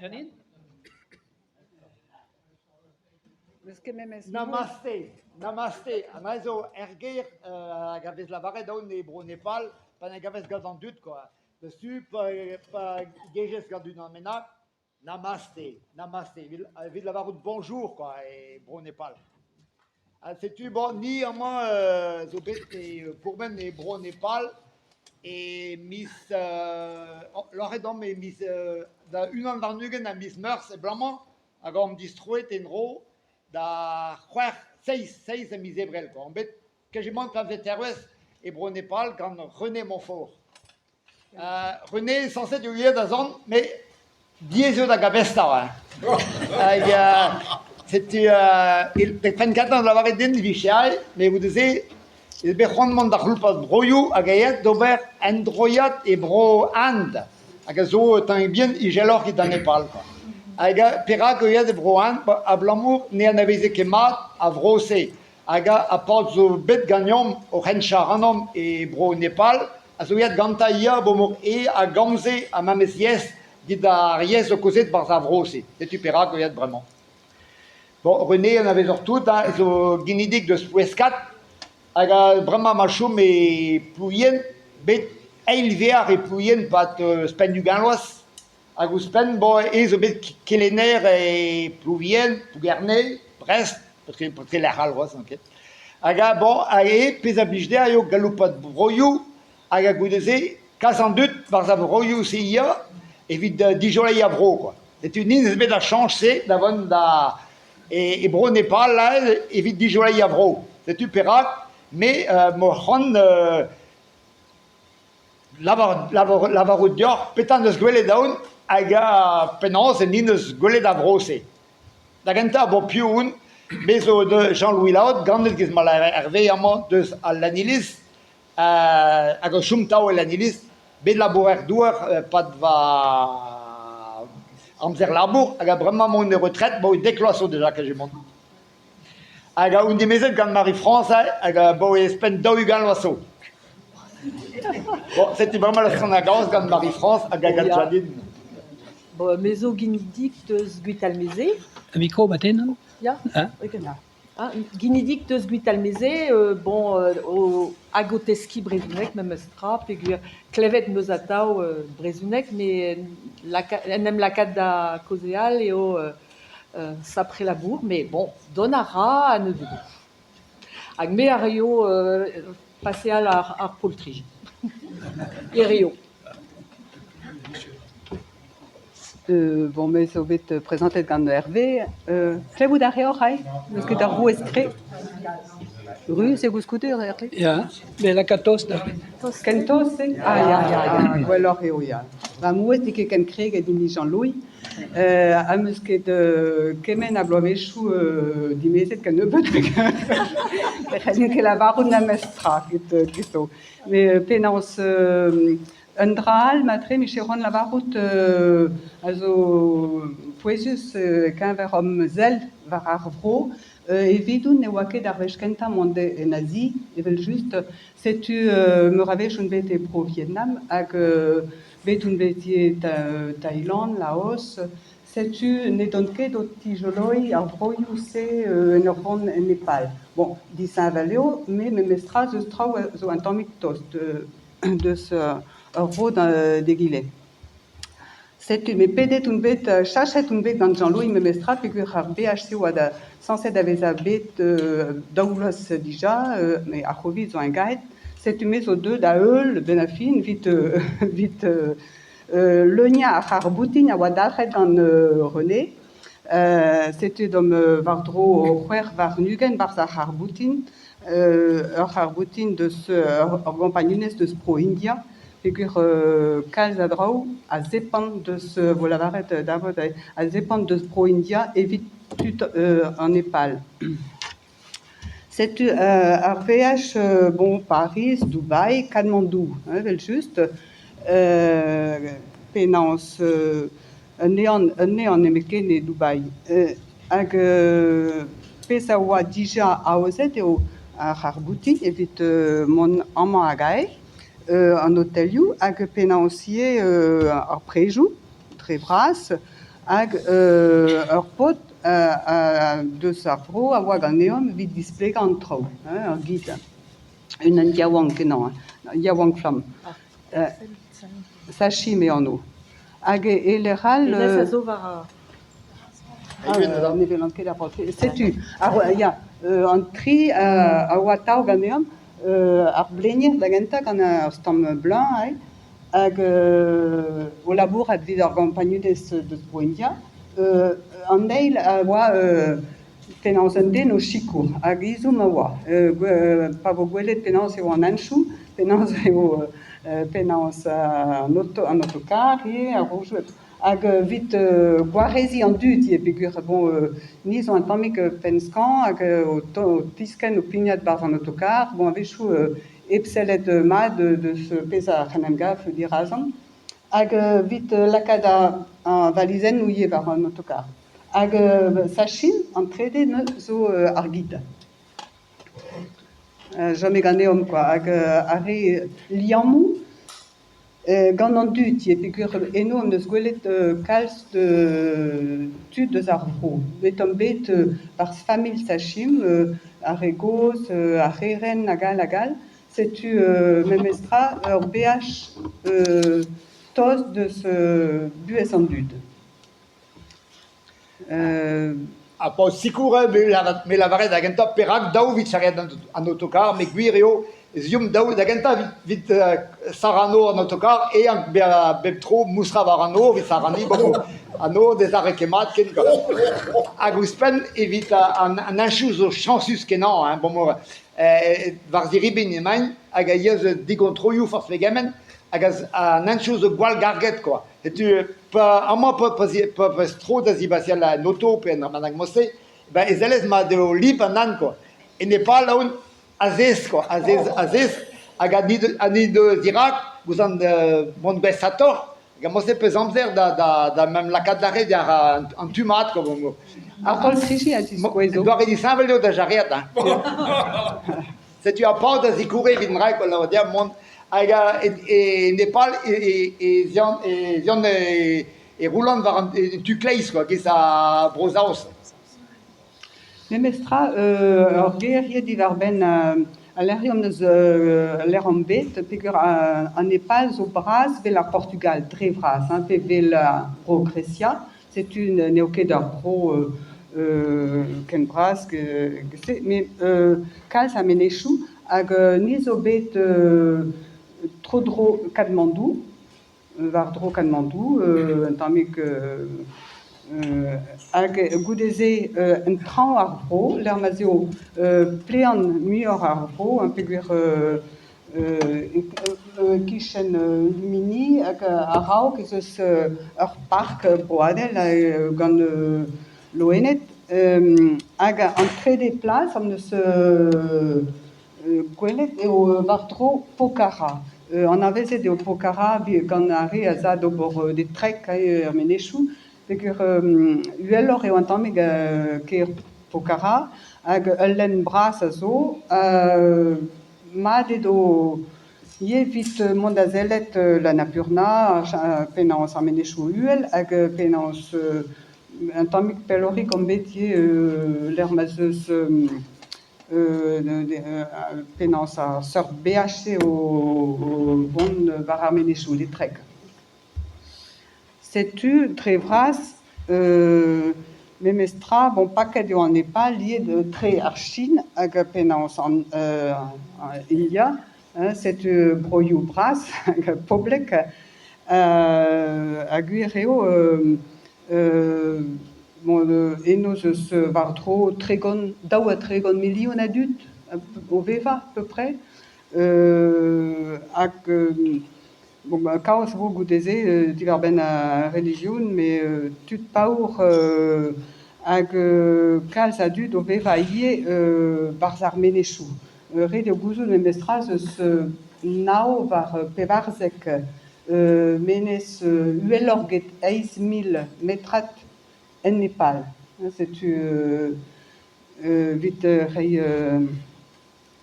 Ganin? N'eus ket memes Namaste, namaste. An zo er gêr hag a vez lavaret aon e Bro-Nepal pa ne gavez gant an dud quoi. Deus-tu pa, pa gejez gant unan bennak, namaste, namaste, evit lavarout bonjour quoi e Bro-Nepal. Ha setu bon, ni amañ zo bet e pourmen e Bro-Nepal e miz loc'het omp e miz da unan warn-ugent a miz Meurzh e bloaz-mañ hag omp distroet en-dro da c'hwec'h, seizh, seizh a miz Ebrel quoi. Omp bet kejemant pemzek dervezh e Bro-Nepal gant René Montfort. René, sañset eo ivez da zont, met diaes eo da gabestañ. Hein. Hag setu penn kentañ lavaret din e vije aet, met goude-se ez bet c'hoant mont da c'houlopat broioù hag aet d'ober un droiad e Bro-Inde, hag a zo un tamm bihan izeloc'h evit an Nepal. Quoi. Hag perak eo aet e Bro-Inde? Abalamour ne anaveze ket mat ar vro-se. Hag ar paotr zo bet ganeomp oc'h henchañ ac'hanomp e Bro-Nepal a zo aet gantañ ivez abalamour eo a gomze ar memes yezh evit ar yezh zo kaozeet 'barzh ar vro-se. Setu perak eo aet bremañ. Bon, René anavezoc'h tout, hein, zo ginidik deus Ploueskad hag bremañ ma chom e Plouvien, bet eil vear e Plouvien 'pad ouzhpenn ugent vloaz. Hag ouzhpenn, bon, ez zo bet kelenner e Plouvien, Plougerne, Brest, petre lec'h all c'hoazh, n'on ket. Hag bon, hag eo pezh a blij dezhañ eo galoupat broioù hag goude-se kas an dud barzh ar broioù-se ya evit dijoleiñ ar vro quoi. Setu nin eus bet ar chañs-se da vont da e, e bro Nepal evit dijoleiñ ar vro. Setu perak me m'o c'hoant lavarout deoc'h petra 'n eus gwelet aon hag penaos en deus gwelet ar vro-se. Da gentañ, bon, piv on? Me zo Jean-Louis Laot, ganet giz ma Hervé amañ deus al Lanniliz hag o chom tav e Lanniliz, bet labourer-douar 'pad va amzer labour hag bremañ emaon e retret, 'baoe dek vloaz zo deja kezimont. Hag on dimezet gant Marie-France hag abaoe ouzhpenn 40 vloaz zo. Bon, setu bremañ lakaet ar gaoz gant Marie-France hag gant Janine. Bon, me zo ginidik deus Gwitalmeze. Un mikro matin? Ya, Hein? Ah, ginidik deus Gwitalmeze, bon, o, hag o teskiñ brezhoneg memes tra peogwir klevet 'm eus atav brezhoneg met en em lakaat da kaozeal eo sapre labour, met bon, dont a ra a-nebeut. Hag me a raio paseal ar poltri hirio. Bon, me zo bet prezantet gant Hervé. Klevout a reoc'h aze? N'eus ket ar rouez tre. Ruz eo koulskoude, Hervé? Ya, met lakaat tost da. Ken tost eo? Ah ya, ya, gwelloc'h eo, ya. Va mouezh n'eo ket ken kreget hini Jean-Louis. Am eus ket kement a bloavezhioù dimezet kennebeut ne c'hellin ket lavarout memes tra ganto. Met penaos un dra all matre 'mije c'hoant lavarout a zo pouezus e-keñver hom sell war ar vro. Evidon ne oa ket ar wech kentañ mont en Azi evel-just. Setu meur a wech on bet e Bro-Vietnam hag Bet on bet ivez Thaïland, Laos. Setu n'edon ket o tijoloiñ ar broioù-se en ur vont en Nepal. Bon, disheñvel eo, met memestra 'z eus traoù zo un tammig tost deus ur vro d'egile. Setu, met pedet on bet, cheñchet on bet gant Jean-Louis memestra peogwir ar veaj-se oa da sañset da vezañ bet daou vloaz dija, met ar C'hovid zo eñ gaet. Setu me zo deuet da heul benn ar fin evit evit leuniañ ar c'harr-boutin a oa dalc'het gant René. Setu edomp war-dro 26 barzh ar c'harr-boutin. Ur c'harr-boutin deus ur gompagnunezh deus Bro-India peogwir kalz a draoù a zepant deus vo lavaret davod a zepant deus Bro-India evit tud an Nepal. Setu ar veaj bon Pariz, Dubai, Katmandou evel-just. Penaos un ehan un ehan nemetken e Dubai. Hag pezh a oa dija aozet eo ar c'harr-boutin evit mont amañ hag aze, an otelioù hag penaos ivez ar prejoù dre vras. Hag ur paotr deus ar vro a oa ganeomp evit displegañ an traoù, hein, ur gid. Unan yaouank-kenañ, hein, yaouank-flamm. Sachim e anv. Hag e lec'h all... Hennezh a zo war ar... Ah, ne welan ket ar paotr. Setu, ar, ya, an tri a oa atav ganeomp, ar blenier da gentañ gant ar stamm bleuñv aze, hag o labourat evit ar gompagnunezh deus Bro-India. An eil a oa penaos un den o sikour, hag ezhomm a oa. Pa vo gwelet penaos eo an henchoù, penaos eo penaos an oto, an otokarr ivez, ar rojoù. Hag evit gwareziñ an dud ivez peogwir bon ni zo un tammig penn-skañv hag o tiskenn o pignat 'barzh an otokarr, bon a-wechoù hep sellet mat deus pezh a c'hell em gav dirazon. Hag evit lakaat ar valizennoù ivez war an otokarr. Hag Sachin, an trede zo ar gid. Chome ganeomp kwa. Hag ar re liammoù gant an dud ivez peogwir eno hon eus gwelet kalz tud eus ar vro. Bet omp bet barzh familh Sachim, ar re gozh, ar c'herent hag all hag all. Setu memestra ur veaj tost deus buhez an dud. Ha pa sikour me lavaret da gentañ perak daou evit charreat an otokarr, met gwir eo ez eomp daou da gentañ evit sarrano an otokarr eñ bezañ bep tro moustra war an nor evit sarraniñ bon an nor ne sarre ket mat ken kwa. Hag ouzhpenn evit an henchoù zo chañsus-kenañ hein, bon war ziribin emaint hag a yeus digontroioù forzh pegement hag an henchoù zo gwall garget kwa. Setu pa amañ pa vez tro da zibasial en oto pe en almanach mod-se, ben e sellez mat eo lip an hent kwa. E Nepal on azez kwa, azez, azez hag an hini dirak ouzh an mont gwezhatoc'h hag mod-se 'peus amzer da da da 'n em lakaat da ret àr an tu mat kwa. Ar poltriji a ziskouezo. Doare disheñvel eo da jarreat hein. Setu ar paotr a zikoure evit mraek o lavaret dezhañ mont hag e Nepal e zan e roulan war an tu kleiz kwa, giz ar Bro-Saoz. Memestra ur ger ivez diwar-benn al lec'hioù hon eus lec'h omp bet peogwir an Nepal zo bras 'vel ar Portugal dre vras hein, pe 'vel Bro-Gresia. Setu n'eo ket ur vro ken bras se, met kalz a menezioù hag ni zo bet tro-dro Katmandou, war-dro Katmandou, un tammig hag goude-se en traoñ ar vro, lec'h ma'z eo plean muioc'h ar vro peogwir E-kichen Lumini hag a-raok ez eus ur park broadel gant loened hag an trede plas am eus gwelet eo war-dro Pokhara. Anavezet eo Pokhara gant ar re a za d'ober des trek er menezioù peogwir uheloc'h eo un tammig kêr Pokhara hag ul lenn bras a zo. Mat eo ivez evit mont da sellet l'Annapurna, penaos ar menezioù uhel hag penaos un tammig pelloc'hik omp bet ivez lec'h ma'z eus penaos ar seurt beaj-se o vont war ar menezioù, les treks. Setu dre vras memes tra, bon paket eo an Nepal ivez tre ar Chin hag penaos an India, hein, setu broioù bras hag poblek ha gwir eo bon eno 'z eus war-dro 30, 32 milion a dud o vevañ à peu près hag Bon bah kaoz 'vo goude-se diwar-benn ar relijion met tud paour hag kalz a dud o vevañ ivez 'barzh ar menezioù. Ret eo gouzout memestra ez eus nav war 14 menez uheloc'h 'get 8000 metrad en Nepal. Setu evit reiñ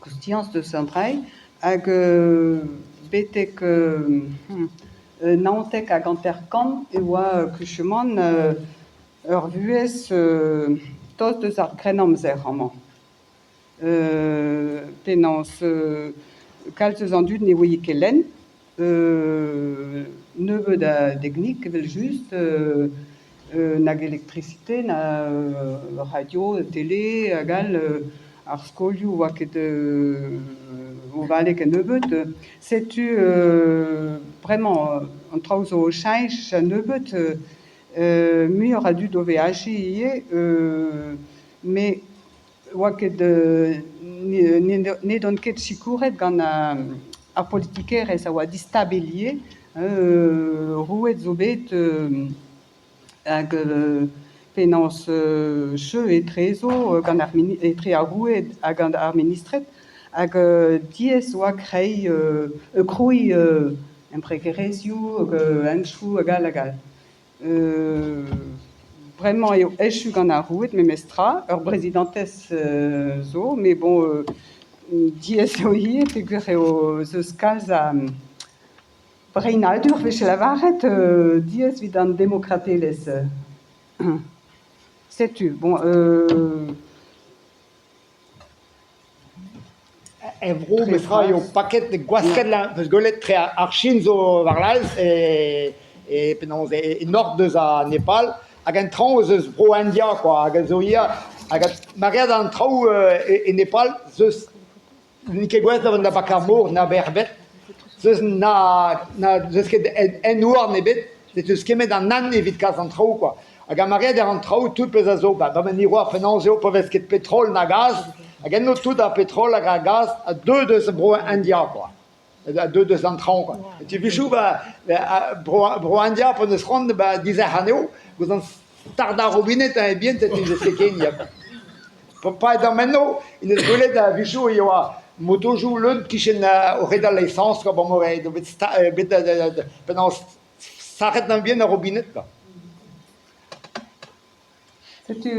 koustiañs deus an dra hag betek 99 e oa kuchumant ur vuhez tost eus ar Grennamzer amañ. Penaos kalz eus an dud ne ouie ket lenn, nebeut a deknik evel-just, nag elektrisite na radio, tele hag all, ar skolioù 'oa ket o vale kennebeut. Setu bremañ an traoù zo o cheñch a-nebeut, muioc'h a dud o veajiñ ivez, met 'oa ket n'edont ket sikouret gant ar politikerezh a oa distabil ivez, roet zo bet hag penaos cheu etrezo gant ar etre ar roueed hag ar ministred hag diaes 'oa kreiñ krouiñ embregerezhioù, henchoù hag all hag all. Bremañ eo echu gant ar roueed memestra, ur brezidantez zo, met bon diaes eo ivez peogwir eo ez eus kalz a breinadur 'vije lavaret, diaes evit an demokratelezh. Setu, bon Er vro memestra eo paket gwasket la 'peus gwelet tre ar Chin zo war-laez e e penaos e nord deus a Nepal hag en traoñ ez eus bro India kwa hag a zo ivez hag maread an traoù e Nepal 'z eus N'int ket gouest da vont da bakañ ar mor na bec'h ebet. Zeus na na zeus ket en-houarn ebet, setu kemet an nann evit kas an traoù kwa. Hag ar maread an traoù tout pezh a zo, ba ba ni 'oar penaos eo pa vez ket petrol na gaz, hag enno tout ar petrol hag ar gaz a deu deus bro India kwa. A deu deus an traoñ kwa. Tu 'vichou ba bro bro India pa 'neus c'hoant ba dizerc'h anezho, gouzout stardañ robinet hein bien setu ne ket ken ya. Pa emañ eno en deus gwelet a-wechoù e oa motoioù leun kichen o c'hedal esañs kwa bon bet bet penaos sac'het bien ar robinet kwa. Setu.